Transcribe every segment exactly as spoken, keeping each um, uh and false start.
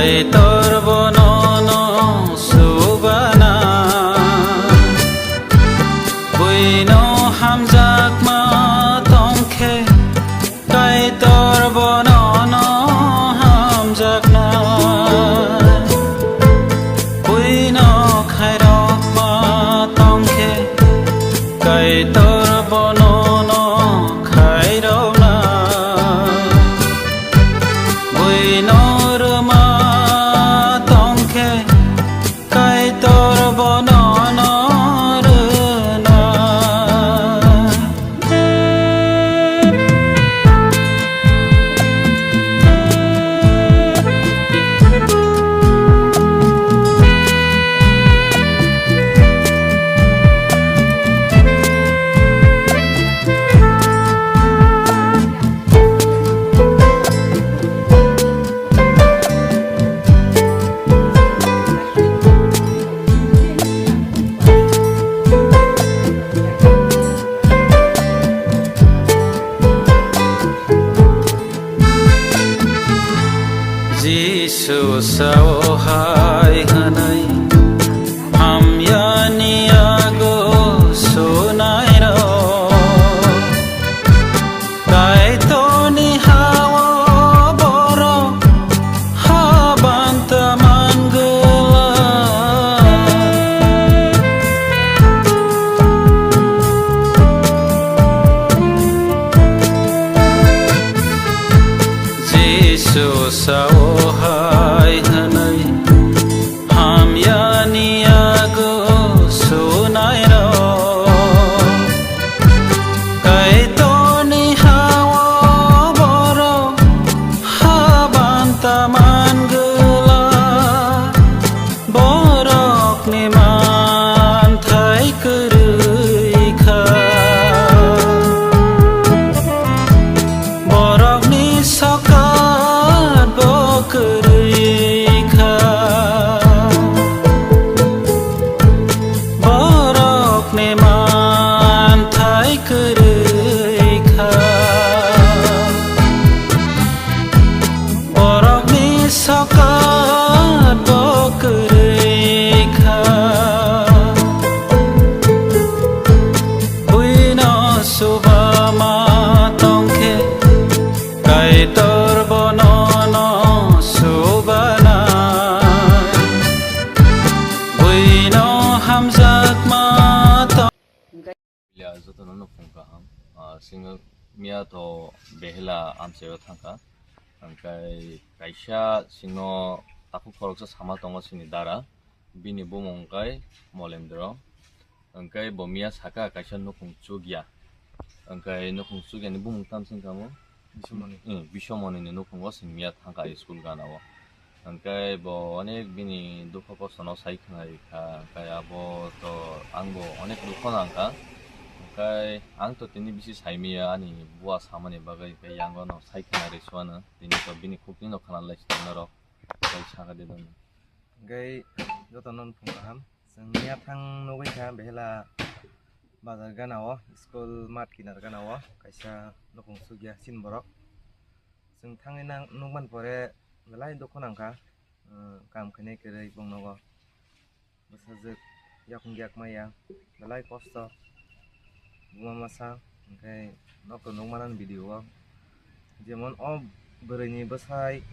Kaitor bono no subana, buino hamjakma tongkhe, Kaitor bono no hamjakna, buino khairokma tongkhe, Kaitor bono no khairokna. Buino rwma tongkhe, Kaitor bono no rwna. Jisu sao hai hwnwi, hamyani yago sunairok. Kaitorni ha-o borok habanta man glak. Jisu sao hai hwnwi, hamyani yago sunairok. Kaitorni ha-o borok habanta man glak. Borokni manthai kwrwi kha. Borokni sokat bo kwrwi kha. Borokni manthai kwrwi kha. Borokni sokat bo kwrwi kha. Buino subama tongkhe, Kaitor bono no subana. Buino hamjakma tong- Jotono nukhung kaham. Ah, singo miya to behela amchaio thangkha. Hingkai kaisa singo takhuk khoroksa sama tongo sini dara. Bini bumung hingkai Molendro. Hingkai bo miya saka kaisa nukhung chukya. Hingkai nukhung chukyani bumung tamsing kamo? Bisomoni. Hmm, Bisomoni ni nukhungo sini miya thangkha school gana o. Hingke bo onek bini dukho kosto no sai khwnai kha, hingke abo to ang bo onek dukho nang kha, hingke ang to tini bisi sai maya ani bua samani bagwi, hingke yango no sai khwnai rw suano, tini to bini khukni no khna lai si norok sai saka de dono. Hingke joto no nukhung kaham, chwng miya thang nugwi kha behela bazar gana o, school mat kinar gana o kaisa nukhung chukya chini borok. Chwng thangwi nang-, nukmani pore belai dukhu nangkha, uh, kam khainai kwrwi bongnogo. Bwsajwk yakung yak maya, belai kosto. Buma masa, hwnkhe nokto nukmani video o. Jemon o bwrwini bwsai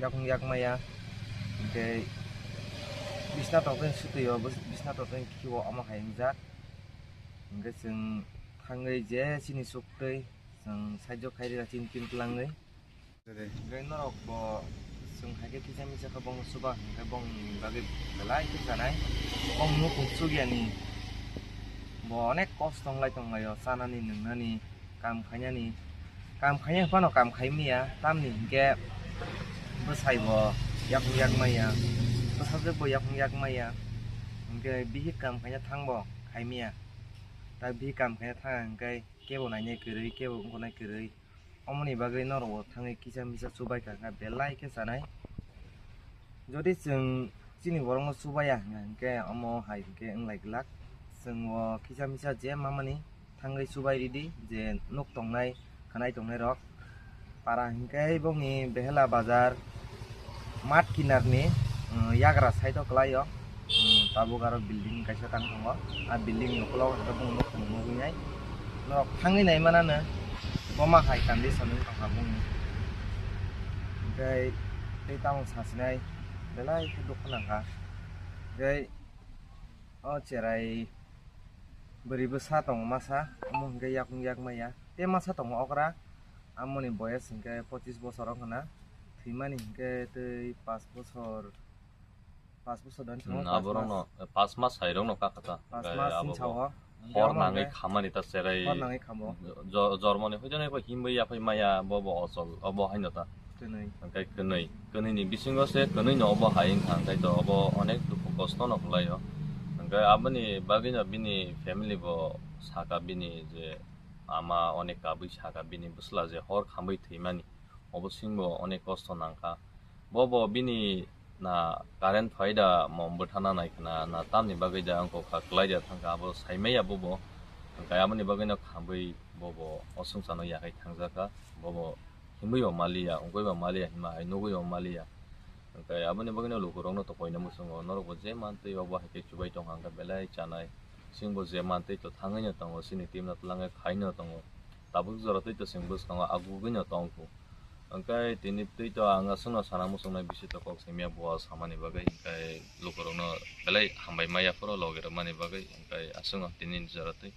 yakung yak maya, hwnkhe bisna tongtwini swtwi o, bwsna tongtwini khiwo omo hai wngjak. Hwnkhe chwng thangwi je chini suktwi, chwng saijo khairira chini tin twlangwi. Hwnkhe norok bo chwng hai khe kisa misa khe bongno chuba hwnkhe bongni bagwi belai khe chanai. Bong nukhung chukyani bo onek kosto wnglai tonglaio, chanani nwngnani, kam khainani. Kam khaina phano kam khai maya, tamni hwnkhe bwsai bo yakung yak maya, bwsajwk bo yakung yak maya. Hwnkhe bihik kam khaina thangbo khai maya. Ta bihik kam khaina thang hwnkhe kebo nainai kwrwi, kebo wngkha nai kwrwi. Omoni bagwi norok bo thangwi kisa misa chubai kha, kha belai khe chanai. Jodi chwng chini borokno chubaya hwnkha hwnkhe omo hai hwnkhe wnglai glak. Chwng bo kisa misa je mamani thangwi chubai ridi, je nuk tongnai, khanai tongnai rok. Para hwnkhe bongni behela bazar, Mat kinarni, um, yagra side o kwlai o, um, tabuk aro building kaisa tang tongo. A building ni ukulok hwnkhe bumung nuk nugwi nai. Norok thangwi nai manano boma hai condition wng tongkha bumung. Hwnkhe tei tamung sasinai belai khe dukhu nangkha. Hwnkhe o cherai bwrwi bwsa tongo masa, omo hwnkhe yakung yak maya. Tei masa tongo okra, amoni boyes hwnkhe pochis bosor wng khna. Thwimani hwnkhe tei pas bosor, pas bosor dan Hmm, tongo, pas aborokno, mas. Pas mas sairokno kakha ta. Pas Hwnkhe mas abobo singsa o. Hor Hwnkhe nangwi omo khamani ta cherai hor nangwi khamo. Jo-, jormoni hoiteno ebo himwi yaphai maya, bobo ochol, obo haino ta. Kwnwi. Hwnkhe kwnwi. Kwnwini bisingo se kwnwino obo hai wngkha, hwnkhe to obo onek dukhu kosto no kwlaio. Hwnkhe aboni bagwino bini family bo saka bini je ama onek kabui saka bini bwsla je hor khamwi thwimani. Obo singbo onek kosto nangkha. Bobo bini na current phaida mom bwthana nai khna, na tamni bagwi da wngkha kwlai da thangkha, abo saimaya bobo. Hwnkhe aboni bagwino khamwi bobo o swngcharno yakhai thangjakha. Bobo himwi bo maliya, wngwi bo maliya, hima hai nugwi bo maliya. Hwnkhe aboni bagwino lukurokno to koina muchungo, norokbo je mantwi obo hai khe chubai tongkha, hwnkhe belai chanai. Chwngbo je mantwi to thangwino tongo, chini team no twlangwi khaino tongo. Tabuk jora twi to chwng bwskango agugwino tongkhu. Hwnkhe tini twi to ang aswkno sana muchungnai bisi to kok simiya bo samani bagwi, hwnkhe lukurokno belai hambai maya phuru logi rwmani bagwi, hwnkhe aswkno tini jora twi.